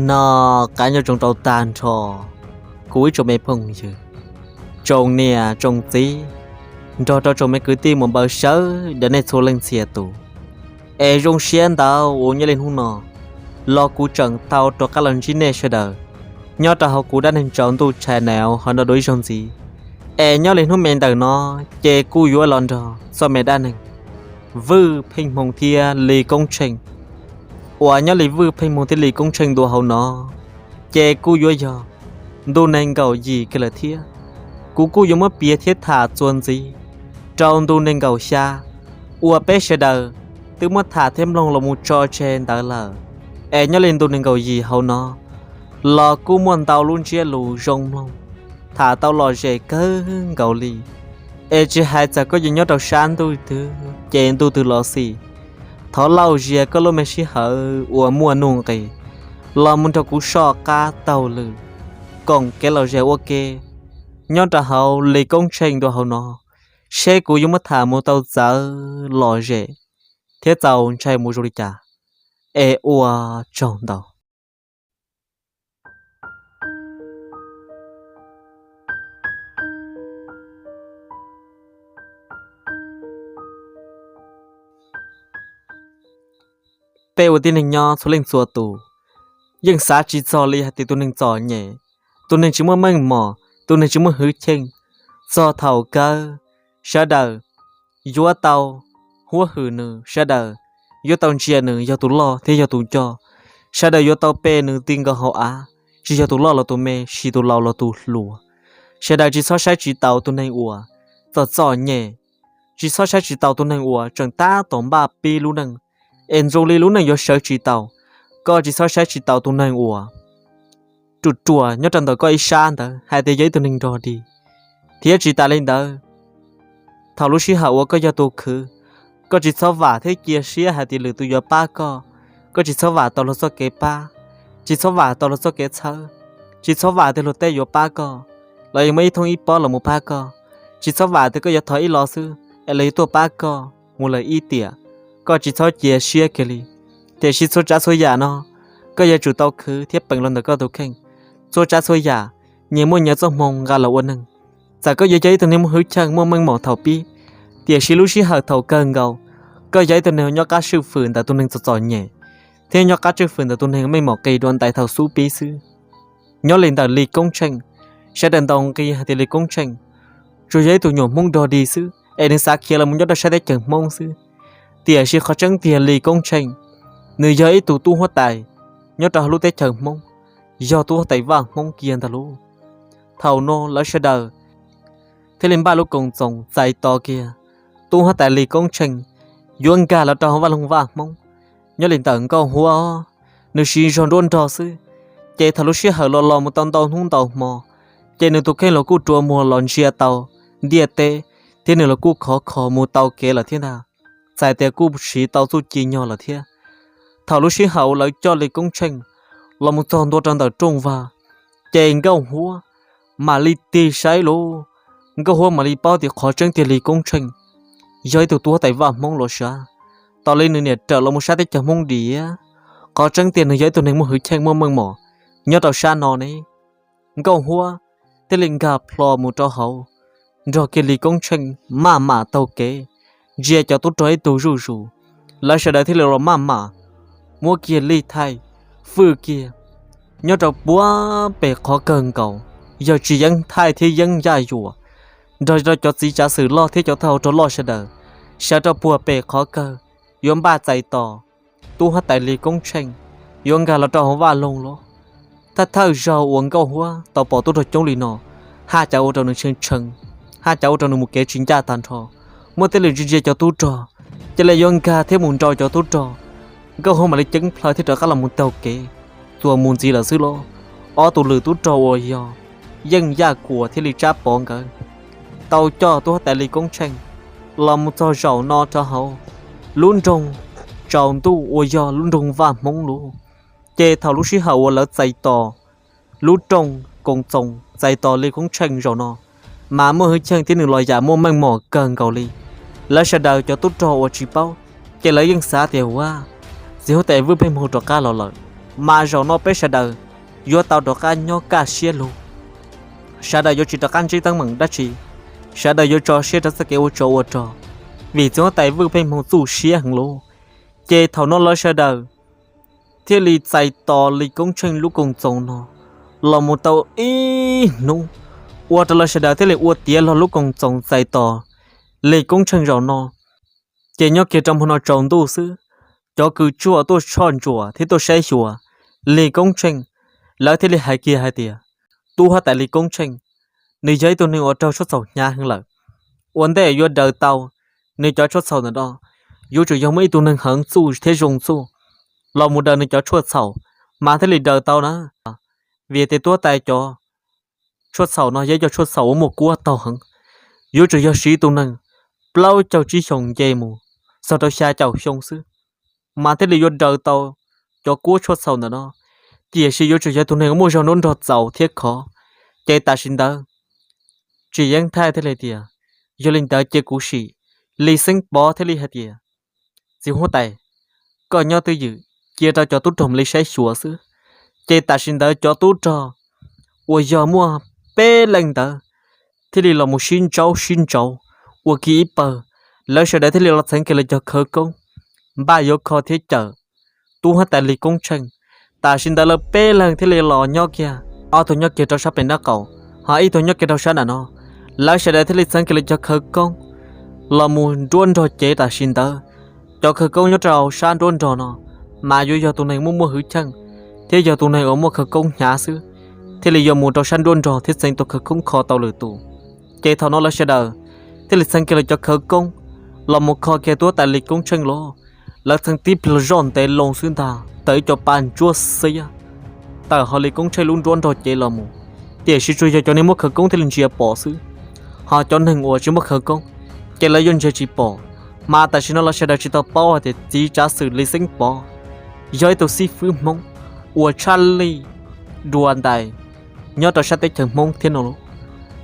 No, qab nyob zoo rau tag nrho kuv ib tsoom me phooj ywg, tsoom niam tsoom txiv, nrog rau tsoom me kwv tij mus npaws sawv daws nej txhua leej txhia tus. Es zoo siab ntau uas nyob li hnub no los kuv tseem tau rov qab los ntsib nej sawv daws nyob rau hauv kuv dab neeg tsaus ntuj channel hov no dua ib zaug ntxiv. Es nyob li hnub me ntawm no ces kuj yuav los nrog txoj me dab neeg Vwj Pheej Hmoo thiab Lis Koob Tsheej. Uas nyob li Vwj Pheej Hmoo thiab Lis Koob Tsheej dua hauv no ces kuj yuav yog ntu nees nkaum yim kiag lawm thiab. Kuv kuj yuav muab piav thiab tham txuas ntxiv rau ntu nees nkaum xya uas peb sawv daws twb muab tham thiab mloog los mus tso tseg ntawd lawm. Es nyob li ntu nees nkaum yim hauv no los kuj muaj ntau lub ntsiab lus zoo mloog, tham tau lom zem kawg nkaus li. Es tsis hais txawm koj yuav nyob rau sab ntuj twg ces ntuj twg los xij, thov lauj zias koj lub me sij hawm uas muaj nuj nqis los mus nrog kuv soj qab taug lw koom kev lom zem ua ke nyob rau hauv Lis Koob Tsheej dua hauv no, seb kuv yuav muab tham mus tau txawv lom zem thiab txaus ntshai mus zoo li cas. Es ua tsaug ntau. Peb ua tib neeg nyob txhua leej txhua tus yeej xav tsis txog li hais tias tus neeg txom nyem, tus neeg tsis muaj meej mom, tus neeg tsis muaj hwj chim, txog thaum kawg sawv daws yuav tau huab hwm nws, sawv daws yuav tau ntsia nws yog tus loj thiab yog tus coj, sawv daws yuav tau pe nws ti nkaus hauv av, tsis yog tus loj los tus me, tsis tus laus los tus hluas. Sawv daws tsis txhob saib tsis taus tus neeg uas txom txom nyem, tsis txhob saib tsis taus tus neeg uas tseem tab tom npaj pib lub neej, es zoo li lub neej yuav sawv tsis taus. Koj tsis txhob saib tsis taus tus neeg uas ruam ruam nyob rau ntawm koj ib sab ntawd hais tias yog ib tug neeg nrog dig. Thiab tsis tas li ntawd, thaum lub sij hawm uas koj yog tus khwv, koj tsis txhob vam thiab cia siab hais tias lwm tus yuav pab koj. Koj tsis txhob vam tau luag txoj kev pab, tsis txhob vam tau luag txoj kev txhawb, tsis txhob vam tias luag tej yuav pab koj, los yog muaj ib thooj ib pob los mus pab koj. Tsis txhob vam tias koj yuav thov ib los xwb es lawv yuav tuaj pab koj mus lawm ib tiam. Koj tsis txhob cia siab kiag li. Tiam sis txhua tsav txhua yam no, koj yuav tsum tau khwv thiab peem los ntawm koj tus kheej. Txhua tsav txhua yam nyias muaj nyias txoj hmoo nqa los ua neeg. Txawm koj yuav yog ib tug neeg muaj hwj chim muaj meej mom thaum pib, tiam sis lub sij hawm thaum kawg nkaus, koj yog ib tug neeg nyob qab tswj fwm ntawm tus neeg txom txom nyem, thiab nyob qab tswj fwm ntawm tus neeg meej mom qis dua ntais thaum xub pib xwb. Nyob li ntawm Lis Koob Tsheej, sawv daws ntaus nqi hais tias Lis Koob Tsheej tsuas yog ib tug nyuam Hmoob nrog dig xwb es nws xav khiav los mus nyob rau sab teb chaws Hmoob xwb. Tiam sis qhov tseeb tiag Lis Koob Tsheej, nws yog ib tug tub huab tais nyob rau hauv lub teb chaws Hmoob, yog tub huab tais vaj Hmoob kiag ntag lauj. Thaum no lawv sawv daws thiaj li npaj lub koom txoos txais tos kiag tub huab tais Lis Koob Tsheej yuav nkag los rau hauv vaj loog vaj Hmoob. Nyob li ntawm Nkauj Huab, nws siv zog nruab nrog xwb, ces thaum lub sij hawm los los mus tau ntau hnub ntau hmo, ces nws tus kheej los kuj rua muag los ntsia tau ntiaj teb, thiab nws los kuj khov kho mus tau kev lawm thiab ntag. Txawm tias kuj siv tau txuj ci nyog lawm thiab. Thaum lub sij hawm uas lawv coj Lis Koob Tsheej los mus txog ntua rau ntawm rooj vag, ces Nkauj Huab mam li tig saib lauj. Nkauj Huab mam li paub tias qhov tseeb tiag Lis Koob Tsheej yog ib tug tub huab tais vaj Hmoob los sav. Tos li nws niam rawm los mus sab teb chaws Hmoob diam, qhov tseeb tiag nws yog ib tug neeg muaj hwj chim muaj meej mom nyob rau sab no ne. Nkauj Huab thiaj li nkag plho mus rau hauv, nrog kiag Lis Koob Tsheej maj mam taug kev, ntsia cov tub rog ib tug zuj zus. Lawv sawv daws thiaj li los maj mam muab kiag lij thaij, fwj kiag nyob rau puag pem qhov kawg nkaus, yawg tsis yeeb thaij thiab yeeb yaj yuam, nrog rau cov txiv tsav xwm loj thiab cov thawj hauv rog loj sawv daws, sawv rau puag pem qhov kawg, yuav npaj txais tos tub huab tais Lis Koob Tsheej yuav nkag los rau hauv vaj loog lauj. Thawj thawj zaug uas Nkauj Huab tau pom tub rog coob li no, haj cav ua rau nws tshee tshee, haj cav ua rau nws mus kev tsis ncaj tag nrho. Muaj tej lwm ntsia ntsia cov tub rog, cia li yuav nkag thiab mus nrau cov tub rog. Nkauj Huab mam li ceeb plhaw thiab rov qab los mus taug kev, txuas mus ntxiv lawm xwb lauj. Ob tug lwm tub rog uas yog Yeej Yaj Kuam thiab Lis Tsab Pov nkawd tau coj tub huab tais Lis Koob Tsheej los mus txog zaum no rau hauv lub nroog tsaus ntuj uas yog lub nroog Vaj Hmoob lauj. Ces thaum lub sij hawm uas lawv txais tos lub rooj koom txoos txais tos Lis Koob Tsheej zaum no, mas muaj hwj chim thiab nws los yam muaj meej mom kawg nkaus li. Lawv sawv daws cov tub rog uas tsis paub, ces lawv yeej xav tias ua, txiv huab tais Vwj Pheej Hmoo rov qab los lawm, Mas zaum no peb sawv daws yuav tau rov qab nyob kaj siab lug, sawv daws yuav tsis rov qab ntsib teeb meem dab tsi, sawv daws yuav tso siab rau txoj kev ua tsov ua rog, vim txiv huab tais Vwj Pheej Hmoo txuj siab heev lauj. Ces thaum no lawv sawv daws thiaj li txais tos Lis Koob Tsheej lub koom txoos no los mus tau ib hnub, ua rau lawv sawv daws thiaj li ua tiav los lub koom txoos txais tos Lis Koob Tsheej zaum no. Ces nyob kiag rau hmo no tsaus ntuj xwb, cov kws tsuaj tuaj tshoj ntsuam thiab tuaj saib xyuas Lis Koob Tsheej, lawv thiaj li hais kiag hais tias, tub huab tais Lis Koob Tsheej, nws yog ib tug neeg uas raug tshuaj txhaum hnyav heev lawm. Ua ntej yuav daws tau nws cov tshuaj txhaum ntawm no, yuav tsum yog muaj ib tug neeg heev txuj thiab zoo txuj los mus daws nws cov tshuaj txhaum mas thiaj li daws tau na. Vim tias tub huab tais cov tshuaj txhaum no yog cov tshuaj txhaum uas muaj kuab taug heev, yuav tsum yog siv tus neeg plaub caug tsib xyoos nce mus txog rau xya caum xyoo xwb mas thiaj li yuav daws tau cov kuab tshuaj txhaum ntawm no. Tiam sis yuav tsum yog tus neeg muaj zog nruab nrog txaus thiab khov. Ces tam sim ntawd Tsis Yeeb Thaij thiaj li tias, yog li ntawd ces kuv sim. Lis Xeeb Pov thiaj li hais tias, txiv huab tais, koj nyob twj ywm, cia rau cov tub rog mam li saib xyuas xwb. Ces tam sim ntawd cov tub rog uas yog muaj peb leej ntawd thiaj li los mus sib ntsaub sib ntsaud ua kiag ib pawg. Lawv sawv daws thiaj li los txheev kiag lawv cov khawv koob, npaj yuav kho thiab cawm tub huab tais Lis Koob Tsheej. Tam sim ntawd lawv peb leeg thiaj li los nyob kiag, ob tug nyob kiag rau sab pem nraub qaum, ho ib tug nyob kiag rau sab nram no. Lawv sawv daws thiaj li txheev kiag lawv cov khawv koob los mus nruab nrog cev tam sim ntawd. Cov khawv koob nyob rau sab nruab nrog no mas yuav yog tus neeg muaj muaj hwj chim thiab yog tus neeg uas muaj khawv koob hnyav xwb thiaj li yuav mus rau sab nruab nrog thiab txheev tau khawv koob kho tau lwm tus. Ces thaum no lawv sawv daws thiaj li txheev kiag lawv cov khawv koob los mus kho kiag tub huab tais Lis Koob Tsheej los. Lawv txheev tib pliag zoj ntev loo xwb ntag, tawm ib co pa ntsuab xiab tawm hauv Lis Koob Tsheej lub nruab nrog cev los mus. Tiam sis tsuas yog cov neeg muaj khawv koob thiaj li ntsia pom xwb, ho cov neeg uas tsis muaj khawv koob ces lawv yuav ntsia tsis pom. Mas tam sim no lawv sawv daws tsis tau paub hais tias txiv tsav xwm Lis Xeeb Pov yog ib tug xib fwb Hmoob uas tshaj lij dua ntais nyob rau sab teb chaws Hmoob thiab no lauj.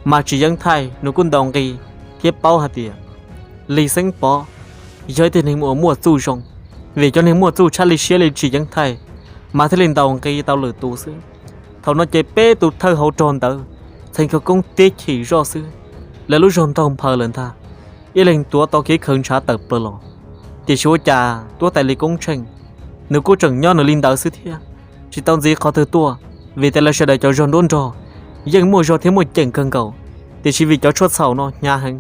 Mas Tsis Yeeb Thaij nws kuj ntaus nqi thiab paub hais tias Lis Xeeb Pov yog ib tug neeg uas muaj txuj zoo, vim cov neeg muaj txuj tshaj lij siab li Tsis Yeeb Thaij mas thiaj li ntaus nqi tau lwm tus xwb. Thaum no ces peb tus thawj hauv rog ntawd txheev khawv koob tib chim zoj xwb, lawv lub zog ntaug nphaws lawm ntag, ib leeg tuav tau kev khaws ntshav tawm plaws los. Tiam sis ua cas tub huab tais Lis Koob Tsheej nws kuj tseem nyob nws li ntawd xwb thiab, tsis tau ntxiv qhov twg tuaj, vim tias lawv sawv daws cov zog nruab nrog yeej muaj zog thiab muaj ceem kawg nkaus, tiam sis vim cov tshuaj txhaum no hnyav heev,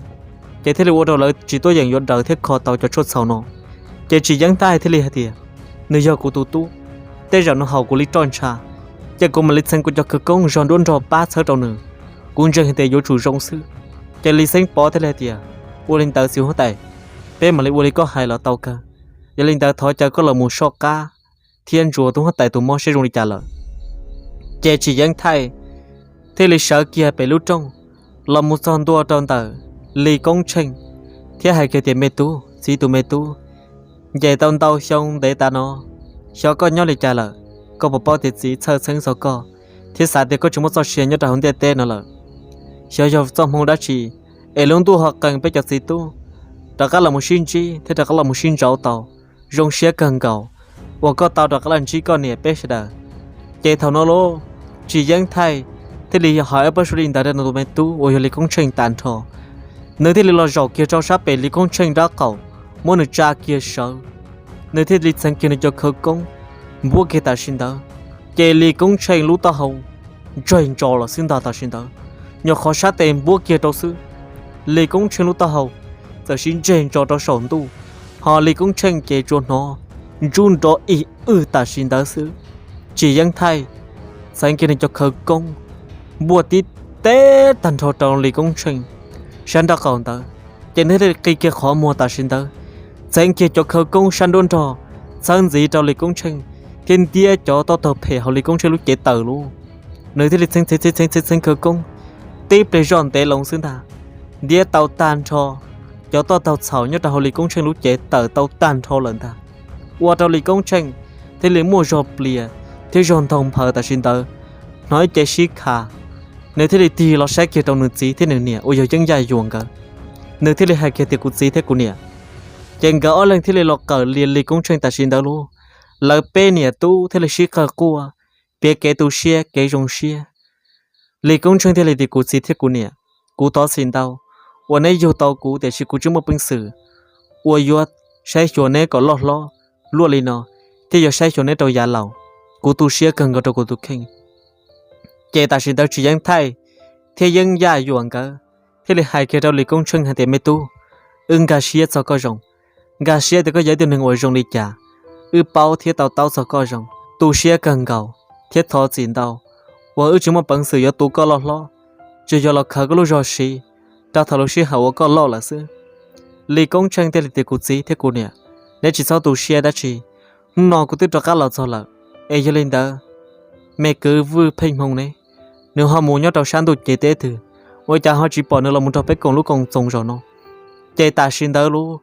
ces thiaj li ua rau lawv tsis tuaj yeem yuav daws thiab kho tau cov tshuaj txhaum no. Ces Tsis Yeeb Thaij thiaj li hais tias, nws yog kuv tus tub, tej zaum nws haum kuv li roj ntsha, ces kuv mam li txheev kuv cov khawv koob zog nruab nrog pab txhawb rau nws, kuv ntseeg hais tias yuav tsum zoo xwb. Ces Lis Xeeb Pov thiaj li hais tias, ua li ntawd txiv huab tais, peb mam li ua li koj hais los tau kawg. Yog li ntawd thov caw koj los mus soj qab thiab ntsuas tub huab tais tus mob seb zoo li cas lawm. Ces Tsis Yeeb Thaij thiaj li sawv kiag pem lub rooj los mus txog ntua rau ntawm Lis Koob Tsheej thiab hais kiag tias, me tub, txiv tus me tub, ncaim tau ntau xyoo ntev tas no, xyov koj nyob li cas lawm, koj puas paub tias txiv txhawj txheeb txog koj thiab xav tias koj tsis muaj txoj sia nyob rau hauv ntiaj teb no lawm. Xyov yog txoj hmoo dab tsi es lub ntuj ho qee peb cov txiv tub rov qab los mus sib ntsib thiab rov qab los mus sib ntsaub tau zoo siab kawg nkaus uas koj tau rov qab los ntsib koj niam peb sawv daws. Ces thaum no lauj, Tsis Yeeb Thaij thiaj li hais ob peb suab li ntawd rau nws tus me tub uas yog Lis Koob Tsheej tag nrho. Nws thiaj li los zaum kiag rau sab pem Lis Koob Tsheej nraub qaum, muab nws tsa kiag sawv. Nws thiaj li txheev kiag nws cov khawv koob npuab kiag tam sim ntawd, ces Lis Koob Tsheej lub taub hau ntseg ntsos los xwb ntag tam sim ntawd. Nyuam qhuav sab tes npuab kiag rau xwb, Lis Koob Tsheej lub taub hau txawm siv ntseg ntsos rau saum ntuj, ho Lis Koob Tsheej ces tsuas hnov ntsub nrov ib wj tam sim ntawd xwb. Tsis Yeeb Thaij txheev kiag nws cov khawv koob npuaj tib teb tag nrho rau Lis Koob Tsheej sab nraub qaum ntawd, ces nws thiaj li qi kiag qhov muag tam sim ntawd, txheev kiag cov khawv koob sab nruab nrog txhawb ntxiv rau Lis Koob Tsheej thiab ntiab cov toj taug phem hauv Lis Koob Tsheej lub cev tawm lauj. Nws thiaj li txheev txheev txheev txheev khawv koob tib pliag zoj ntev loo xwb ntag, ntiab tau tag nrho cov toj taug txhaum nyob rau hauv Lis Koob Tsheej lub cev tawm tau tag nrho lawm ntag. Ua rau Lis Koob Tsheej thiaj li muaj zog plias thiab zog ntaug nphaws tam sim ntawd, hnov ib ce sib kha. Nws thiaj li tig los saib kiag rau nws txiv thiab nws niam uas yog Yeeb Yaj Yuam nkawd. Nws thiaj li hais kiag tias, kuv txiv thiab kuv niam. Ces nkawd ob leeg thiaj li los qawm lias Lis Koob Tsheej tam sim ntawd lauj. Lawv peb niam tub thiaj li sib qawg quaj, piav kev tu siab kev zoo siab. Lis Koob Tsheej thiaj li tias, kuv txiv thiab kuv niam, kuv thov txim ntau uas neb yug tau kuv tiam sis kuv tsis muaj peev xwm uas yuav saib xyuas neb kom loj hlob luaj li no, thiab yuav saib xyuas neb rau yav laus. Kuv tu siab kawg nkaus rau kuv tus kheej. Ces tam sim ntawd Tsis Yeeb Thaij thiab Yeeb Yaj Yuam nkawd thiaj li hais kiag rau Lis Koob Tsheej hais tias, me tub, wb nkag siab txog koj zoo, nkag siab tias koj yog ib tug neeg uas zoo li cas, wb paub thiab to taub txog koj zoo, tu siab kawg nkaus thiab thov txim ntau uas wb tsis muaj peev xwm yuav tu koj loj hlob, tsuas yog los khaws koj lub zog siv rau thaum lub sij hawm uas koj loj lawm xwb. Lis Koob Tsheej thiaj li tias, kuv txiv thiab kuv niam, neb tsis txhob tu siab dab tsi, hnub no kuv twb rov qab los txog lawm. Es yog li ntawd, me kwv Vwj Pheej Hmoo ne, nws ho mus nyob rau sab ntuj cev teb twg, ua cas ho tsis pom nws los mus nrog peb koom lub koom txoos zaum no? Ces tam sim ntawd lub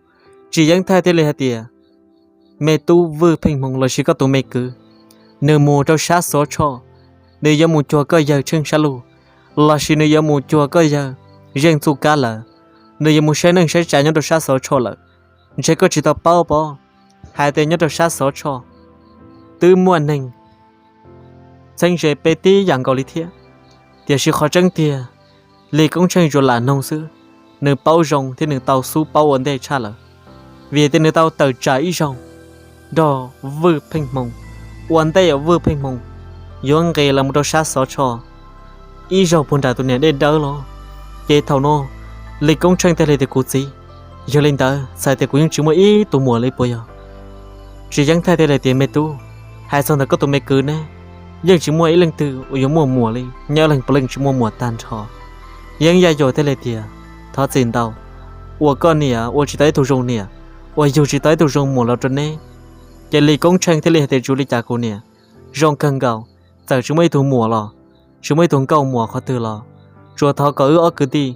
Tsis Yeeb Thaij thiaj li hais tias, me tub Vwj Pheej Hmoo lossis koj tus me kwv, nws mus rau sab Xov Tshoj, nws yuav mus cuag koj yawg Tsheej Sab Lug, lossis nws yuav mus cuag koj yawg Zeej Txuj Kab lawm, nws yuav mus saib neej saib tsa nyob rau sab Xov Tshoj lawm. Ntshe koj tsis tau paub pob, hais tias nyob rau sab Xov Tshoj twb muaj neeg txheeb ze peb tib yam nkaus li thiab, tiam sis qhov tseeb tiag Lis Koob Tsheej tsuas lam noog xwb, nws paub zoo thiab nws tau xub paub ua ntej tshaj lawm, vim tias nws tau tawm tsam ib zaug nrog Vwj Pheej Hmoo, ua ntej uas Vwj Pheej Hmoo yuav nqis los mus rau sab Xov Tshoj ib zaug puag nram tus niam dej dawb los. Ces thaum no Lis Koob Tsheej thiaj li tias, kuv txiv, yog li ntawd txhais tias kuv yeej tsis muaj ib tug muam li puas yog? Tsis Yeeb Thaij thiaj li tias, me tub, hais txog ntawm koj tus me kwv ne, yeej tsis muaj ib leej twg uas yuav muaj muam li, nyob leej puav leej tsis muaj muam tag nrho. Yeeb Yaj Yuam thiaj li tias, thov txim ntau uas koj niam ua tsis tau ib tug zoo niam, uas yug tsis tau ib tug zoo muam los rau neb. Ces Lis Koob Tsheej thiaj li hais tias, tsis ua li cas kuv niam, zoo kawg nkaus, txawm tsis muaj ib tug muam los, tsis muaj ib tug nkauj muam qhov twg los, tsuas thov kom wb ob kwv tij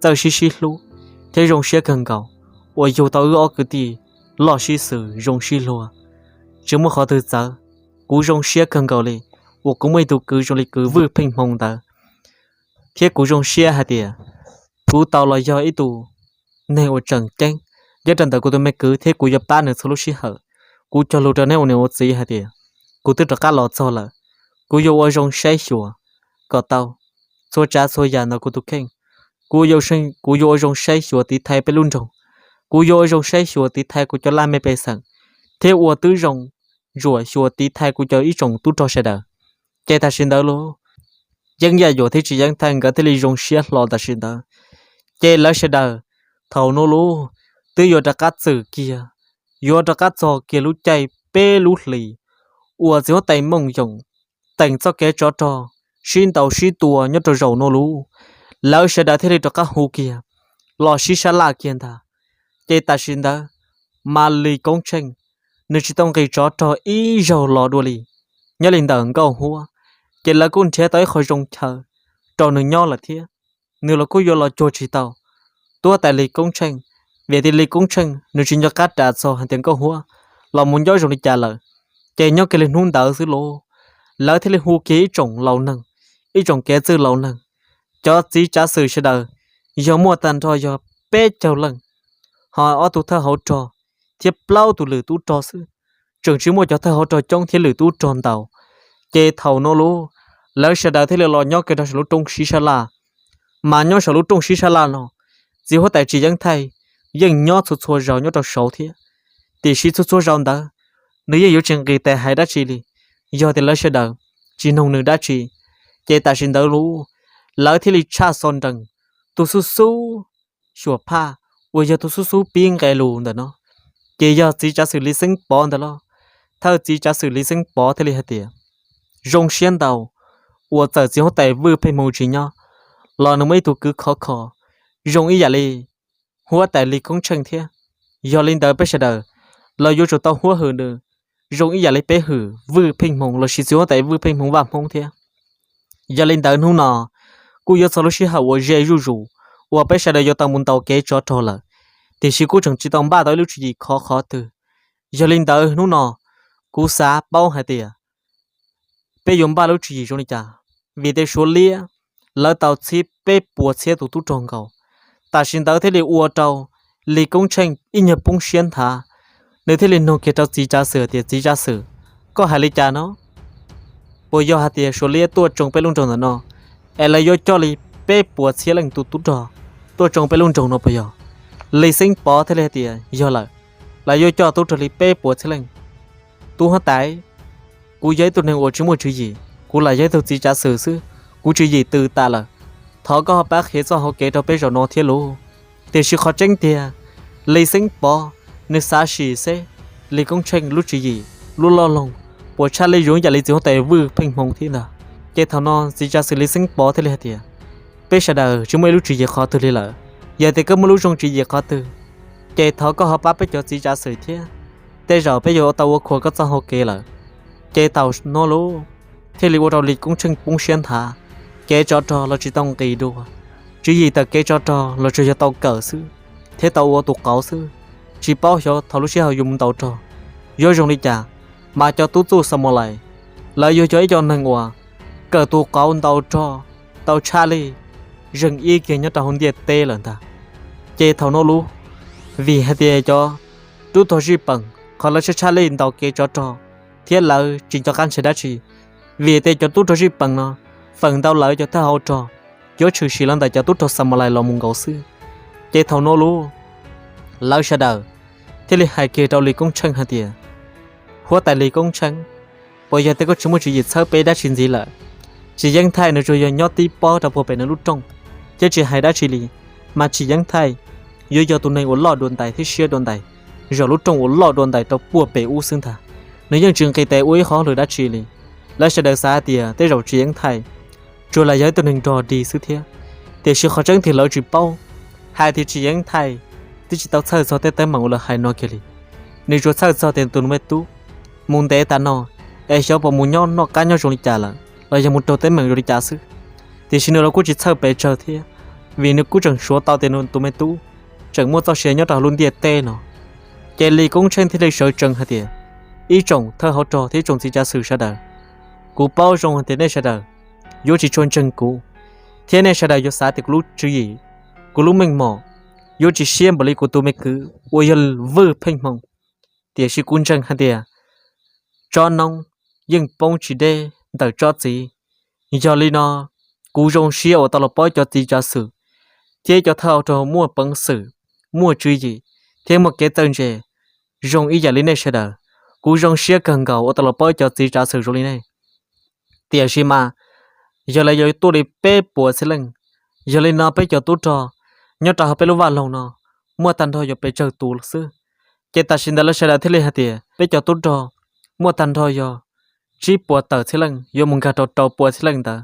txawj sib sib hlub thiab zoo siab kawg nkaus, uas yug tau wb ob kwv tij loj sib xws zoo sib luag, tsis muaj qhov twg txawv. Kuv zoo siab kawg nkaus li uas kuv muaj ib tug kwv zoo li kwv Vwj Pheej Hmoo ntawd, thiab kuv zoo siab hais tias kuv tau los yog ib tug neeg uas tseem ceeb nyob rau ntawm kuv tus me kwv thiab kuv yuav pab nws txhua lub sij hawm. Kuv cog lus rau neb ua niam ua txiv hais tias kuv twb rov qab los txog lawm, kuv yuav ua zoo saib xyuas kom tau txhua tsav txhua yam ntawm kuv tus kheej. Kuv yuav, kuv yuav ua zoo saib xyuas tiv thaiv peb lub nroog, kuv yuav ua zoo saib xyuas tiv thaiv kuv cov laj mej pej xeem, thiab ua tib zoo ntsuam xyuas tiv thaiv kuv cov ib tsoom tub rog sawv daws. Ces tam sim ntawd los Yeeb Yaj Yuam thiab Tsis Yeeb Thaij nkawd thiaj li zoo siab hlo tam sim ntawd. Ces lawv sawv daws thaum no los twb yuav rov qab txwm kiag, yuav rov qab txog kiag lub caij peb lub hlis uas txiv huab tais Mooj Yoom teem txoj kev tsov rog sib ntaus sib tua nyob rau zaum no los, lawv sawv daws thiaj li rov qab hu kiag los sib sab laj kiag ntag. Ces tam sim ntawd mas Lis Koob Tsheej nws tsis tau nqis tsov rog ib zaug los dua li. Nyob li ntawm Nkauj Huab, ces lawv kuj nrhiav tau ib qho zoo chaw rau nws nyob lawm thiab, nws los kuj yuav los cuag tsis tau tub huab tais Lis Koob Tsheej, vim tias Lis Koob Tsheej nws tsis nco qab ras txog hais tias Nkauj Huab los mus nyob zoo li cas lawm. Ces nyob kiag li hnub ntawd xwb los lawv thiaj li hu kiag ib tsoom laus neeg, ib tsoom kev txwj laus neeg, cov txiv tsav xwm sawv daws yog muaj tag nrho yog peb caug leej, ho ob tug thawj hauv rog thiab plaub tus lwm tub rog xwb, tseem tsis muaj cov thawj hauv rog coob thiab lwm tub rog ntau. Ces thaum no los lawv sawv daws thiaj li los nyob kiag rau saum lub rooj sib sab laj. Mas nyob saum lub rooj sib sab laj no, txiv huab tais Tsis Yeeb Thaij yeej nyob txhua txhua zaus nyob rau saud thiab, tiam sis txhua txhua zaus ntawd nws yeej yuav tsis nqis tes hais dab tsi li, yog tias lawv sawv daws tsis noog nws dab tsi. Ces tam sim ntawd los lawv thiaj li tshaj xo nrees tus xub xub Xyuam Phaj uas yog tus xub xub pib nqe lus ntawm no, ces yog txiv tsav xwm Lis Xeeb Pov ntawd los. Thawj txiv tsav xwm Lis Xeeb Pov thiaj li hais tias, zoo siab ntau uas txawm txiv huab tais Vwj Pheej Hmoo tsis nyob los nws muaj ib tug kwv khov kho zoo ib yam li huab tais Lis Koob Tsheej thiab. Yog li ntawd peb sawv daws los yuav tsum tau huab hwm nws zoo ib yam li peb hwm Vwj Pheej Hmoo lossis txiv huab tais Vwj Pheej Hmoo Vaj Hmoob thiab. Yog li ntawd hnub no kuj yuav txog lub sij hawm uas ze zuj zus uas peb sawv daws yuav tau mus ntaus kev tsov rog lawm, tiam sis kuj tseem tsis tau npaj tau ib lub tswv yim khov qhov twg. Yog li ntawd hnub no kuv xav paub hais tias peb yuav npaj lub tswv yim zoo li cas, vim tias Suav liab lawv tau txhib peb puas txhiab tus tub rog nkaus. Tam sim ntawd thiaj li ua rau Lis Koob Tsheej ib nyuag poob siab nthav, nws thiaj li nug kiag rau txiv tsav xwm tias, txiv tsav xwm, Koj hais li cas no? Puas yog hais tias Suav liab tuaj tsoo peb lub nroog ntawm no, es lawv yuav coj li peb puas txhiab leej tus tub rog tuaj tsoo peb lub nroog no puas yog? Lis Xeeb Pov thiaj li hais tias yog lawm, lawv yuav coj tub rog li peb puas txhiab leej. Tub huab tais, kuv yog ib tug neeg uas tsis muaj tswv yim, kuv lam yog ib tug txiv tsav xwm xwb, kuv tswv yim tws tas lawm. Thov koj ho pab qhia txoj hauv kev rau peb zaum no thiab lauj. Tiam sis qhov tseeb tiag, Lis Xeeb Pov nws xav sim seb Lis Koob Tsheej lub tswv yim, lub loj loog puas tshaj li zoo yam li txiv huab tais Vwj Pheej Hmoo thiab ntag. Ces thaum no txiv tsav xwm Lis Xeeb Pov thiaj li hais tias, peb sawv daws tsis muaj ib lub tswv yim qhov twg li lawm. Yog tias koj muaj lub zoo tswv yim qhov twg, ces thov koj ho pab peb cov txiv tsav xwm thiab. Tej zaum peb yuav tau ua khuas koj txoj hauv kev lawm. Ces thaum no lauj, thiaj li ua rau Lis Koob Tsheej poob siab nthav. Kev tsov rog los tsis tau nqis dua, tswv yim tawm kev tsov rog los tsuas yog tau kawm xwb, thiab tau ua tus qauv xwb, tsis paub xyov thaum lub sij hawm yuav mus ntaus rog yuav zoo li cas. Mas cov tub txuj Xamalais, lawv yog cov ib co neeg uas kawm tus qauv ntaus rog tau tshaj li zeeg ib kiag nyob rau hauv ntiaj teb lawm ntag. Ces thaum no lauj, vim hais tias cov tub rog zij peem qhov lawv tshaj tshaj li ntaus kev tsov rog, thiab lawv tsis nco qab ntshai dab tsi, vim tias cov tub rog zij peem no feem ntau lawv cov thawj hauv rog yuav tshwm sim los ntawm cov tub rog Xamalais los mus nkaus xwb. Ces thaum no lauj, lawv sawv daws thiaj li hais kiag rau Lis Koob Tsheej hais tias, huab tais Lis Koob Tsheej, puas yog tias koj tsis muaj tswv yim txhawb peb dab tsi ntxiv lawm? Tsis Yeeb Thaij nws tsuas yog nyob tib pob rau puag pem nws lub rooj, thiab tsis hais dab tsi li, mas Tsis Yeeb Thaij yuav yog tus neeg uas loj dua ntais thiab siab dua ntais, zaum lub rooj uas loj dua ntais rau puag pem ub xwb ntag. Nws yeej tsis nqis tes ua ib qhov lwm dab tsi li. Lawv sawv daws xav hais tias tej zaum Tsis Yeeb Thaij tsuas lam yog ib tug neeg nrog dig xwb thiab. Tiam sis qhov tseeb tiag lawv tsis paub hais tias Tsis Yeeb Thaij twb tsis tau txhawj txog tej teeb meem uas lawv hais no kiag li. Nws tsuas txhawj txog tias tus me tub mus ntev tas no, es xyov puas mus nyob noj qab nyob zoo li cas lawm los yog mus raug teeb meem zoo li cas xwb. Tiam sis nws los kuj tsis txhawj pes tsawg thiab, vim nws kuj tseem suav tau tias nws tus me tub tseem muaj txoj sia nyob rau hauv lub ntiaj teb no. Ces Lis Koob Tsheej thiaj li sawv tsees hais tias, ib tsoom thawj hauv rog thiab ib tsoom txiv tsav xwm sawv daws, kuv paub zoo hais tias nej sawv daws yuav tsis tshua ntseeg kuv, thiab nej sawv daws yuav xav tias kuv lub tswv yim, kuv lub meej mom yuav tsis siab npaum li kuv tus me kwv uas yog Vwj Pheej Hmoo. Tiam sis kuv ntseeg hais tias tsob noob yeej poob tsis deb ntawm tsob txiv. Yog li no, kuv zoo siab uas tau los paub cov txiv tsav xwm thiab cov thawj hauv rog muaj peev xwm, muaj tswv yim, thiab muaj kev txawj ntse zoo ib yam li nej sawv daws. Kuv zoo siab kawg nkaus uas tau los paub cov txiv tsav xwm zoo li nej. Tiam sis mas yog lawv yuav tuaj li peb puas txhiab leej, yog li no peb cov tub rog nyob rau hauv peb lub vaj loog no muaj tag nrho yog pes tsawg tus xwb. Ces tam sim ntawd lawv sawv daws thiaj li hais tias peb cov tub rog muaj tag nrho yog tsib puas tawm txhiab leej yuav mus nkag rau rau puas txhiab leej ntawd.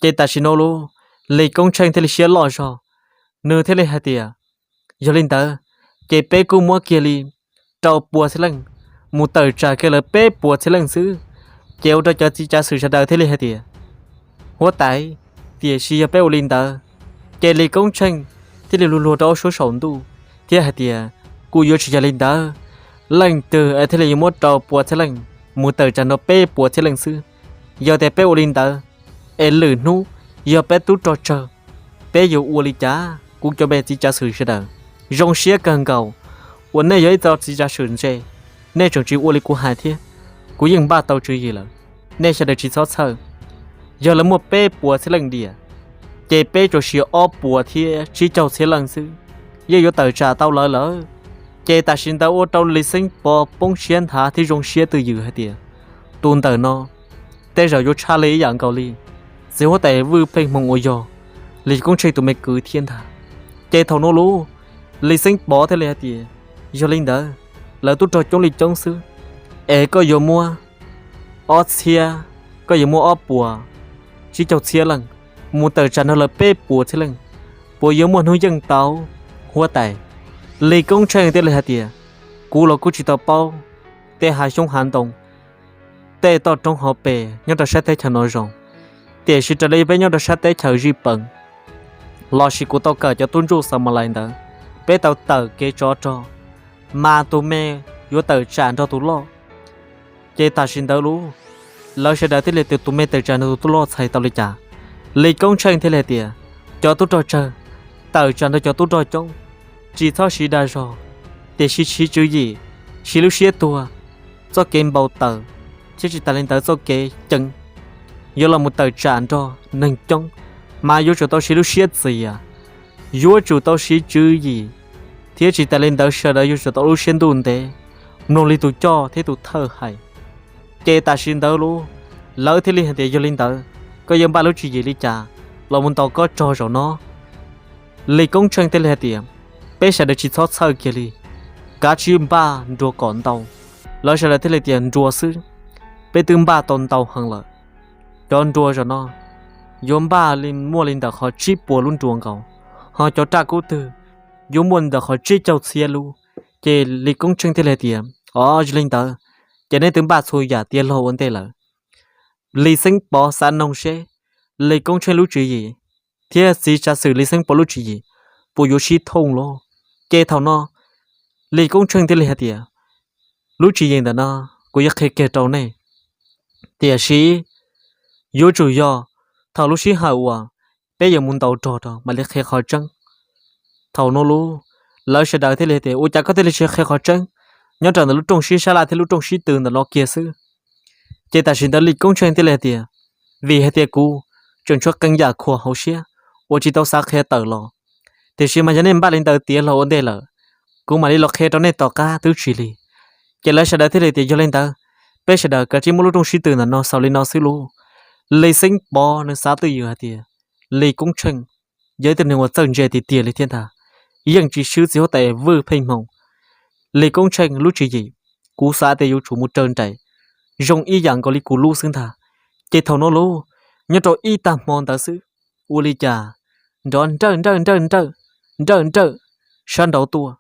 Ces tam sim no lauj, Lis Koob Tsheej thiaj li siab loj zog, nws thiaj li hais tias, yog li ntawd, ces peb kuj muab kiag li rau puas txhiab leej mus tawm tsam kiag lawv peb puas txhiab leej xwb. Ces ua rau cov txiv tsav xwm sawv daws thiaj li hais tias, huab tais, tiam sis yog peb ua li ntawd, ces Lis Koob Tsheej thiaj li luag luag rau ob suab saum ntuj thiab hais tias, kuj yuav tsis yog li ntawd, leej twg es thiaj li yuav muab rau puas txhiab leej mus tawm tsam nrog peb puas txhiab leej xwb. Yog tias peb ua li ntawd, es lwm hnub yog peb tub rog tsawg, peb yuav ua li cas? Kuv cov me txiv tsav xwm sawv daws, zoo siab kawg nkaus uas nej yog ib co txiv tsav xwm ntse, nej tseem tsis ua li kuv hais thiab. Kuv yeej npaj tau tswv yim lawm, nej sawv daws tsis txhob txhawj. Yog lawv muaj peb puas txhiab leej diam, ces peb tsuas siav ob puas thiab tsib caug txhiab leej xwb, yeej yuav tawm tsam tau lawv lawm. Ces tam sim ntawd ua rau Lis Xeeb Pov poob siab nthav thiab zoo siab twj ywm hais tias, tus ntawm no tej zaum yuav tshaj li ib yam nkaus li txiv huab tais Vwj Pheej Hmoo uas yog Lis Koob Tsheej tus me kwv thiab ntag. Ces thaum no lauj, Lis Xeeb Pov thiaj li hais tias, yog li ntawd, lawv tub rog coob li coob xwb, es koj yuav muab ob txhiab, koj yuav muab ob puas tsib caug txhiab leej mus tawm tsam nrog lawv peb puas txhiab leej, puas yuav muaj hnub yeej tau, huab tais? Lis Koob Tsheej thiaj li hais tias, kuv los kuj tsis tau paub tej hav xyoob hav ntoo, tej toj roob hauv pes nyob rau sab teb chaws no zoo, tiam sis raws li peb nyob rau sab teb chaws Zij Pees, lossis kuv tau kawm cov tub ntsuj Xamalais ntawd, peb tau tawm kev tsov rog, mas tus me yuav tawm tsam nrog tus loj. Ces tam sim ntawd lauj, lawv sawv daws thiaj li tias tus me tawm tsam nrog tus loj txhais tau li cas? Lis Koob Tsheej thiaj li hais tias, cov tub rog tsawg, tawm tsam nrog cov tub rog coob, tsis txhob siv dag zog, tiam sis siv tswv yim, siv lub siab tuag, txoj kev npau taws, thiab tsis tas li ntawd txoj kev ceev yuav los mus tawm tsam nrog neeg coob, mas yuav tsum tau siv lub siab txias, yuav tsum tau siv tswv yim, thiab tsis tas li ntawd sawv daws yuav tsum tau lub siab ntuj ntev mloog li tus coj thiab tus thawj hais. Ces tam sim ntawd lub, lawv thiaj li hais tias yog li ntawd, koj yuav npaj lub tswv yim li cas los mus ntaus koj rog zaum no? Lis Koob Tsheej thiaj li hais tias, peb sawv daws tsis txhob txhawj kiag li, kav tsij npaj nruas kom ntau. Lawv sawv daws thiaj li tias nruas xwb, peb twb npaj tau ntau heev lawm. Cov nruas zaum no yuav npaj li muaj li ntawm qhov tsib puas lub nruas nkaus, ho cov raj kub twg yuav muaj li ntawm qhov tsib caug txhiab lub. Ces Lis Koob Tsheej thiaj li hais tias, o, yog li ntawd, ces neb twb npaj txhua yam tiav log ua ntej lawm. Lis Xeeb Pov xav noog seb Lis Koob Tsheej lub tswv yim thiab txiv tsav xwm Lis Xeeb Pov lub tswv yim puas yuav sib thooj los. Ces thaum no Lis Koob Tsheej thiaj li hais tias, lub tswv yim ntawm no kuv yuav qhia kiag rau nej, tiam sis yuav tsum yog thaum lub sij hawm uas peb yuav mus ntaus rog rau mam li qhia qhov tseeb. Thaum no lub, lawv sawv daws thiaj li tias, ua cas koj thiaj li tsis qhia qhov tseeb nyob rau ntawm lub rooj sib sab laj thiab lub rooj sib tw ntawm no kiag xwb? Ces tam sim ntawd Lis Koob Tsheej thiaj li hais tias, vim hais tias kuv tseem tshuav qee yam khuam hauv siab uas tsis tau xav qhia tawm los, tiam sis mas yog nej npaj li ntawd tiav log ua ntej lawm, kuv mam li los qhia rau nej tom qab twb tsis lig. Ces lawv sawv daws thiaj li tias, yog li ntawd, peb sawv daws kav tsij muab lub rooj sib tw ntawm no xaus li no xwb lub. Lis Xeeb Pov nws xav twj ywm hais tias Lis Koob Tsheej yog ib tug neeg uas txawj ntse tiag tiag li thiab ntag, yeej tsis swb txiv huab tais Vwj Pheej Hmoo. Lis Koob Tsheej lub tswv yim, kuv xav tias yuav tsum mus raws nraim zoo ib yam nkaus li kuv lub xwb ntag. Ces thaum no lub, nyob rau ib tag hmo ntawd xwb, ua li cas nrov nrawj nrawj nrawj nrawj, nrawj nrawj sab nraud tuaj.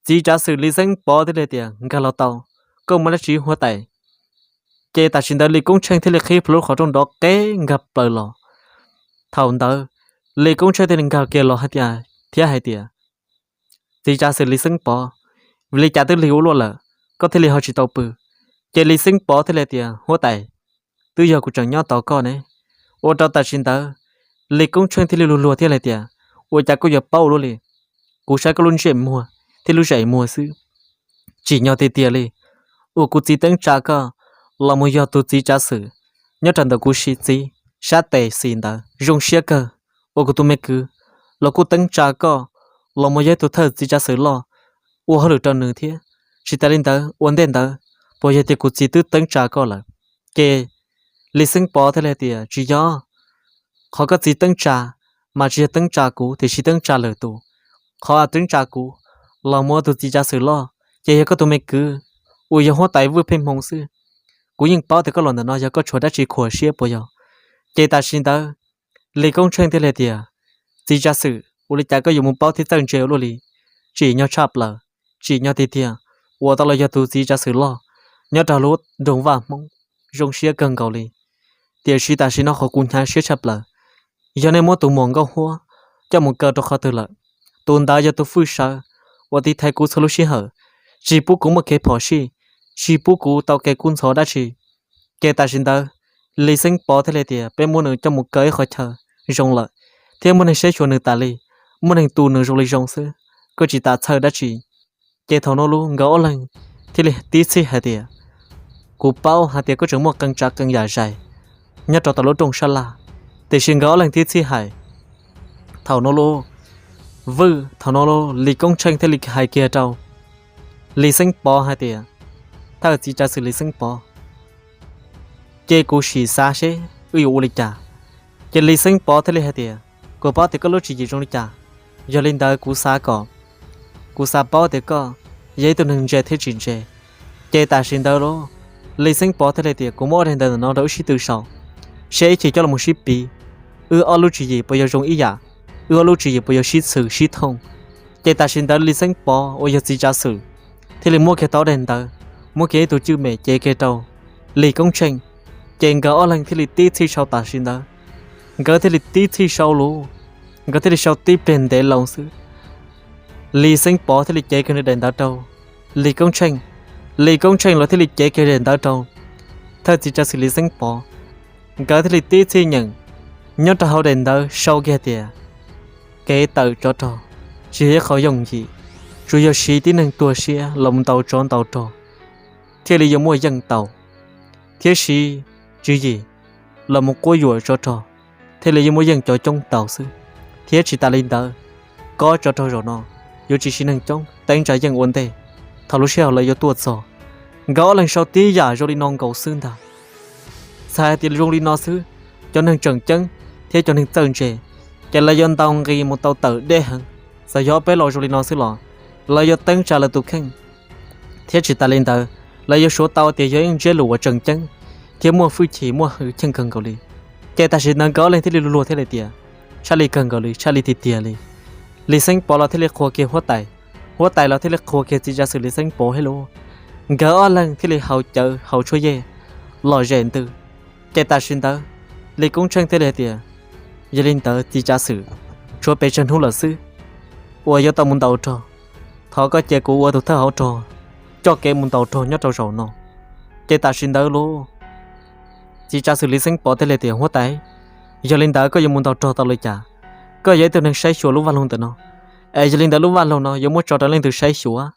Txiv tsav xwm Lis Xeeb Pov thiaj li tias, nkag los tau, koj muaj dab tsi huab tais? Ces tam sim ntawd Lis Koob Tsheej thiaj li qhib plhuav lub qhov rooj nrov qeb nkag plaws los. Thaum ntawd Lis Koob Tsheej thiaj li nkag kiag los hais tias, thiab hais tias, txiv tsav xwm Lis Xeeb Pov, vim li cas twb lig ua luaj lawm, koj thiaj li ho tsis tau pw? Ces Lis Xeeb Pov thiaj li tias, huab tais, twb yog kuv tseem nyob tos koj ne. Ua rau tam sim ntawd Lis Koob Tsheej thiaj li luag luag thiaj li tias, ua cas koj yuav paub ua luaj li? Kuv saib koj lub ntsej muag thiab lub zais muag xwb, tsim nyog tiag tiag li uas kuv txiv teeb tsa koj los mus yog tus txiv tsav xwm nyob rau ntawm kuv txiv sab tes xis ntawd. Zoo siab kawg uas kuv tus me kwv los kuj teeb tsa koj los mus yog ib tug thawj txiv tsav xwm loj ua hauj lwm rau nws thiab. Tsis tas li ntawd, ua ntej ntawd puas yog tias kuv txiv twb teeb tsa koj lawm? Ces Lis Xeeb Pov thiaj li tias, tsis yog, qhov koj txiv teeb tsa mas tsis yog teeb tsa kuv, tiam sis teeb tsa lwm tus. Qhov teeb tsa kuv los mus ua tus txiv tsav xwm loj ces yog koj tus me kwv uas yog huab tais Vwj Pheej Hmoo xwb. Kuv yeej paub tias koj los ntawm no yog koj tshuav dab tsi khuam siab puas yog? Ces tam sim ntawd Lis Koob Tsheej thiaj li tias, txiv tsav xwm, ua li cas koj yuav mus paub thiab txawj ntse ua luaj li? Tsim nyog tshaj plaws, tsim nyog tiag tiag uas tau los yog tus txiv tsav xwm loj nyob rau lub nroog Vaj Hmoob. Zoo siab kawg nkaus li. Tiam sis tam sim no qhov kuv hnyav siab tshaj plaws, yog nej muab tus muam Nkauj Huab coj mus kaw rau qhov twg lawm? Tus ntawd yog tus fwj sawv uas tiv thaiv kuv txhua lub sij hawm, tsis pub kuv muaj kev phom sij, tsis pub kuv tau kev kub ntxhov dab tsi. Ces tam sim ntawd Lis Xeeb Pov thiaj li tias, peb muab nws coj mus kaw ib qhov chaw zoo lawm, thiab muaj neeg saib xyuas nws tas li, muaj neeg tu nws zoo li zoo xwb, koj tsis tas txhawj dab tsi. Ces thaum no lub nkawd ob leeg thiaj li tib txhij hais tias, kuv paub hais tias koj tseem muaj qee tsav qee yam zais nyob rau tom lub rooj sab laj, tiam sis nkawd ob leeg tib txhij hais. Thaum no lub, Vwj, thaum no lub Lis Koob Tsheej thiaj li hais kiag rau Lis Xeeb Pov hais tias, thawj txiv tsav xwm Lis Xeeb Pov, ces kuv sim xav seb wb yuav ua li cas. Ces Lis Xeeb Pov thiaj li hais tias, kuv paub tias koj lub tswv yim zoo li cas, yog li ntawd kuv xav kom, kuv xav paub tias koj yog ib tug neeg ntse thiab tsis ntse. Ces tam sim ntawd lub, Lis Xeeb Pov thiaj li tias, kuv muab ua daim ntawv ntawm no rau wb sib tw sau, seb ib chim coj los sib piv, wb ob lub tswv yim puas yuav zoo ib yam, wb ob lub tswv yim puas yuav sib txhwm sib thooj. Ces tam sim ntawd Lis Xeeb Pov uas yog txiv tsav xwm thiaj li muab kiag tau daim ntawv, muab kiag ib tug cwj mem cev kiag rau Lis Koob Tsheej. Ces nkawd ob leeg thiaj li tib txhij sau tam sim ntawd, nkawd thiaj li tib txhij sau lub, nkawd thiaj li sau tib pliag ntev loo xwb. Lis Xeeb Pov thiaj li cev kiag nws daim ntawv rau Lis Koob Tsheej, Lis Koob Tsheej los thiaj li cev kiag daim ntawv rau thawj txiv tsav xwm Lis Xeeb Pov. Nkawd thiaj li tib txhij nyeem, nyob rau hauv daim ntawv sau kiag tias, kev tawm tsov rog tsis yog ib qho yooj yim, tsuas yog siv tib neeg tuag siab los ntaus tsov ntaus rog thiaj li yuav muaj yeej tau. thiab siv tswv yim los mus quab yuam tsov rog, thiaj li yeej muaj yeej cov coob tau xwb. Thiab tsis tas li ntawd, kob tsov rog zaum no yuav tsis siv neeg coob, teeb tsa yeej ua ntej. Thaum lub sij hawm lawv yuav tuaj txog, nkawd ob leeg sau tib yam zoo li no nkaus xwb ntag. Txhais hais tias zoo li no xwb, cov neeg tseem ceeb thiab cov neeg txawj ntse, ces lawv yuav ntaus nqis mus tau tawm deb heev. Txawm yog ob peb los zoo li no xwb los lawv yuav teeb tsa lawv tus kheej. Thiab tsis tas li ntawd, lawv yuav suav tau tias yog ib ntsiab lus uas tseem ceeb thiab muaj hwj chim muaj hwj chim kawg nkaus li. Ces tam sim ntawd nkawd ob leeg thiaj li luag thiaj li tias, tshaj li kawg nkaus li, tshaj li tiag tiag li. Lis Xeeb Pov los thiaj li qhuas kiag huab tais, huab tais los thiaj li qhuas kiag txiv tsav xwm Lis Xeeb Pov thiab lauj. Nkawd ob leeg thiaj li haus cawv haus tshuaj yej los zem ntws. Ces tam sim ntawd Lis Koob Tsheej thiaj li hais tias, yog li ntawd txiv tsav xwm, tshuav pes tsawg hnub lawm xwb uas yuav tau mus ntaus rog. Thov koj cia kuv ua tus thawj hauv rog coj kev mus ntaus rog nyob rau zaum no. Ces tam sim ntawd lauj, txiv tsav xwm Lis Xeeb Pov thiaj li tias, huab tais, yog li ntawd koj yuav mus ntaus rog tau li cas? Koj yog ib tug neeg saib xyuas lub vaj loog ntawm no, es yog li ntawd lub vaj loog no yuav muab tso rau leej twg saib xyuas?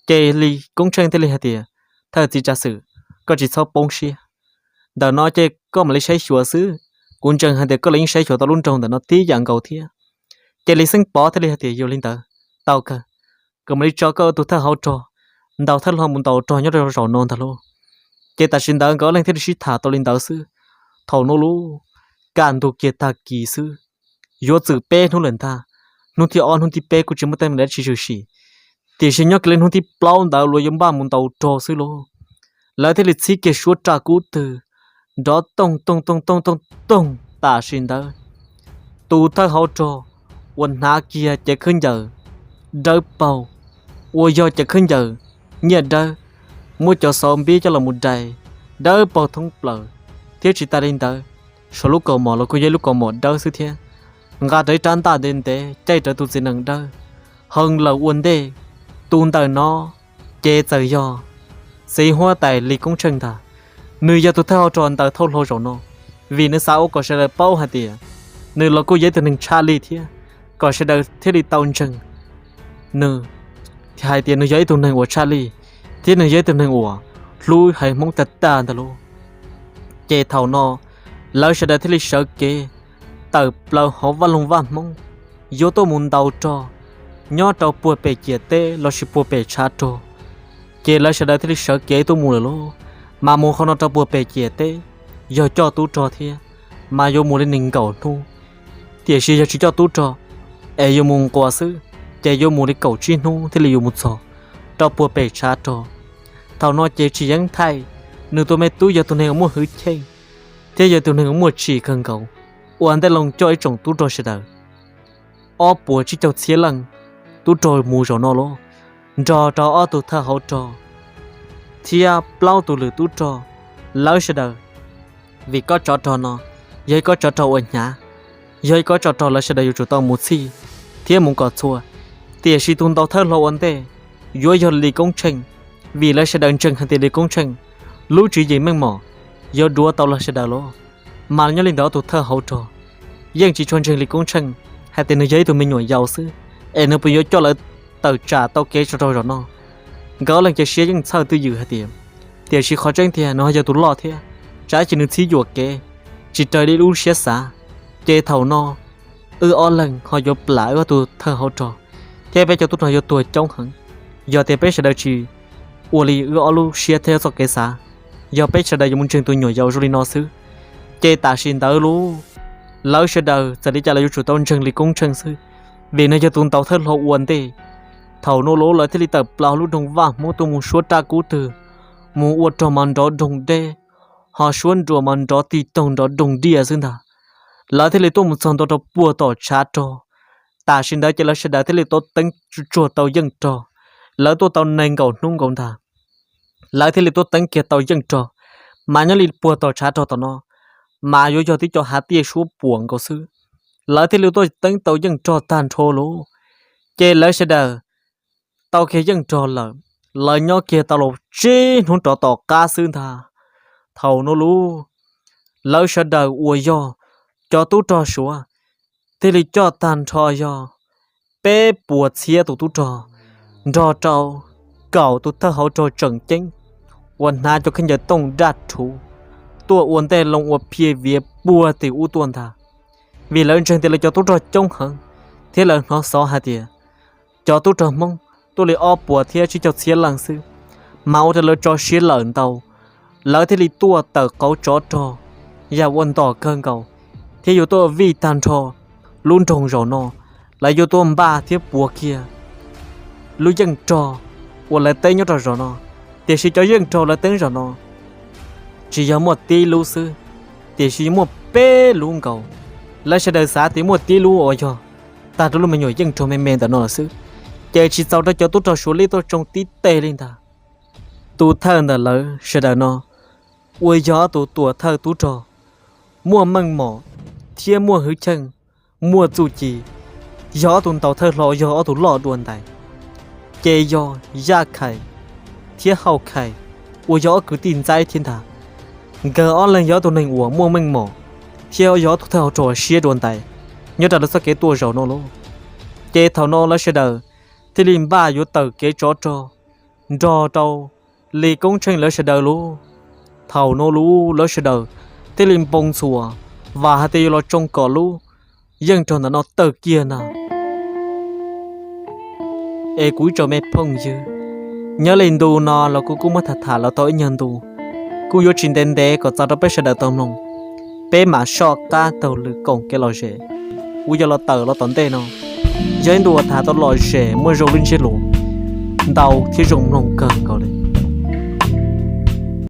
Ces Lis Koob Tsheej thiaj li hais tias, thawj txiv tsav xwm, koj tsis txhob poob siab. Ntawm no ces koj mam li saib xyuas xwb. Kuv ntseeg hais tias koj los yeej saib xyuas tau lub nroog ntawm no tib yam nkaus thiab. Ces Lis Xeeb Pov thiaj li hais tias, yog li ntawd, tau kawg, kuv mam li tso koj tus thawj hauv rog ntaus thawj hlo mus ntaus rog nyob rau zaum no ntag lauj. Ces tam sim ntawd nkawd ob leeg thiaj li sib tham tau li ntawd xwb. Thaum no lauj, kaj ntug kiag tag kis xwb, yuav txwm peb hnub lawm ntag. Hnub thib ob hnub thib peb kuj tsis muaj teeb meem dab tsi tshwm sim, tiam sis nyob kiag li hnub thib plaub ntawd luag yuav npaj mus ntaus rog xwb lauj. Lawv thiaj li txhib kiag suab raj kub twg nrov toog toog toog toog toog toog. Tam sim ntawd tus thawj hauv rog uas hnav kiag cev khaub ncaws dawb paug, uas yog cev khaub ncaws nyiaj dawb, muab cov xauv npib coj los mus dai dawb paug thoob plaws, thiab tsis tas li ntawd, saum lub kaus mom los kuj yog ib lub kaus mom dawb xwb thiab, nqa rawv ib rab ntaj ntev ntev caij rawv tus txiv nees dawb, heev lawm ua ntej. Tus ntawm no ces txawm yog txiv huab tais Lis Koob Tsheej ntag. Nws yog tus thawj hauv rog ntaus thawj hlo zaum no, vim nws xav ua kom sawv daws paub hais tias nws los kuj yog ib tug neeg tshaj lij thiab, kom sawv daws thiaj li tau ntseeg nws hais tias nws yog ib tug neeg uas tshaj lij, thiab nws yog ib tug neeg uas hlub haiv Hmoob tag tag ntag lauj. Ces thaum no lawv sawv daws thiaj li sawv kev tawm plaws hauv vaj loog vaj Hmoob, yuav tuaj mus ntaus rog nyob rau puag pem ciam teb lossis puag pem tshav rog. Ces lawv sawv daws thiaj li sawv kev tuaj mus lawm lauj. Mas mus qhov no rau puag pem ciam teb yog coj tub rog thiab, mas yuav mus li nees nkaum hnub, tiam sis yog tsis coj tub rog es yuav mus nquas xwb, ces yuav mus li kaum tsib hnub thiaj li yuav mus txog rau puag pem tshav rog. Thaum no ces Tsis Yeeb Thaij, nws tus me tub yog tus neeg muaj hwj chim thiab yog tus neeg muaj tsim kawg nkaus, ua ntej loo coj ib tsoom tub rog sawv daws ob puas tsib caug txhiab leej tub rog mus zaum no lauj, nrog rau ob tug thawj hauv rog thiab plaub tus lwm tub rog, lawv sawv daws. Vim kob tsov rog no yog ib kob tsov rog uas hnyav, yog ib kob tsov rog lawv sawv daws yuav tsum tau mus txhij thiab mus kom txhua. Tiam sis tus ntaus thawj hlo ua ntej yuav yog Lis Koob Tsheej, vim lawv sawv daws ntseeg hais tias Lis Koob Tsheej lub tswv yim meej mom yuav duav tau lawv sawv daws lauj. Mas nyob li ntawd ob tug thawj hauv rog yeej tsis tshua ntseeg Lis Koob Tsheej hais tias nws yog ib tug me nyuam yaus xwb, es nws puas yuav coj lawv tawm tsam tau kev tsov rog zaum no. Nkawd ob leeg cia siab yeej txhawj twj ywm hais tias, tiam sis qhov tseeb tiag nws ho yog tus loj thiab, tsam ib ntsis nws txhib yuam kev tsis raws li lub siab xav, ces thaum no wb ob leeg ho yuav plam wb ob tug thawj hauv rog, thiab peb cov tub rog yuav tuag coob heev. Yog tias peb sawv daws tsis ua li wb ob lub siab thiab txoj kev xav, yog peb sawv daws yuav mus ntseeg tus nyuam yaus zoo li no xwb. Ces tam sim ntawd lauj, lawv sawv daws txawm li cas los yuav tsum tau ntseeg Lis Koob Tsheej xwb, vim nws yog tus ntaus thawj hlo ua ntej. Thaum no lauj, lawv thiaj li tawm plaws lub nroog Vaj Hmoob tuaj mus suab raj kub twg, mus ua rog mas nrov nroog deb, ho suab nruas mas nrov tig toog nrov nroog diaj xwb ntag. Lawv thiaj li tuaj mus txog ntua rau puag tom tshav rog. Tam sim ntawd ces lawv sawv daws thiaj li tuaj teeb tsuag tau yeej rog. Lawv tuaj tau nees nkaum hnub nkaus ntag, lawv thiaj li tuaj teeb kiag tau yeej rog. Mas nyob li puag tom tshav rog tom no, mas yuav yog tib co hav tiaj suab puam nkaus xwb. Lawv thiaj li tuaj teeb tau yeej rog tag nrho lauj. Ces lawv sawv daws tau kiag yeej rog lawm, lawv nyob kiag tau los tsib hnub rov tom qab xwb ntag. Thaum no lauj, lawv sawv daws uas yog cov tub rog Suav thiaj li coj tag nrho yog peb puas txhiab tus tub rog, nrog rau kaum tus thawj hauv rog tseem ceeb uas hnav cov khaub ncaws tooj daj rhuv, tuaj ua ntej loo ua phiaj viav puag tim ub tuaj ntag. Vim lawv ntseeg tias lawv cov tub rog coob heev, thiab lawv hnov xov hais tias cov tub rog Hmoob tuaj li ob puas thiab tsib caug txhiab leej xwb, mas ua rau lawv tso siab lawm ntau. Lawv thiaj li tuaj tawm qauv tsov rog, yam ua ntom kawg nkaus, thiab yuav tuaj vij tag nrho lub nroog zaum no. Lawv yuav tuaj npaj thiab puav kiag lub yeej rog uas lawv teeb nyob rau zaum no. Tiam sis cov yeej rog lawv teeb zaum no tsis yog muaj tib lub xwb, tiam sis muaj peb lub nkaus. Lawv sawv daws xav tias muaj tib lub uas yog tag rau lub me nyuam yeej rog me me ntawm no lawm xwb, ces tsis txaus rau cov tub rog Suav li tuaj tsoo tib teg li ntag. Tus thawj ntawm lawv sawv daws no uas yog ob tus tuam thawj tub rog, muaj meej mom thiab muaj hwj chim, muaj txuj ci, yog ob tus ntaus thawj hlo, yog ob tus loj dua ntais, ces yog Yaj Khais thiab Hauj Khais uas yog ob kwv tij ntxaib thiab ntag. Nkawd ob leeg yog ob tug neeg uas muaj meej mom thiab yog ob tug thawj hauv rog siab dua ntais nyob rau lawv txoj kev tuaj zaum no lauj. Ces thaum no lawv sawv daws thiaj li npaj yuav tawm kev tsov rog nrog rau Lis Koob Tsheej lawv sawv daws lauj. Thaum no lauj, lawv sawv daws thiaj li npoo ntxhuas, vam hais tias yuav los tsoo kom lub yeej rog ntawm no tawg kiag ntag. Es kuv ib tsoom me phooj ywg, nyob li ntu no los kuv kuj muab tham tham los tau ib nyuag ntu, kuj yuav tsis ntev ntev kom txog rau peb sawv daws tau mloog, peb mam soj qab taug lw koom kev lom zem uas yuav los tawm los tom ntej no. Yog ib ntu uas tham tau lom zem, muaj zoo lub ntsiab lus ntau thiab zoo mloog kawg nkaus li.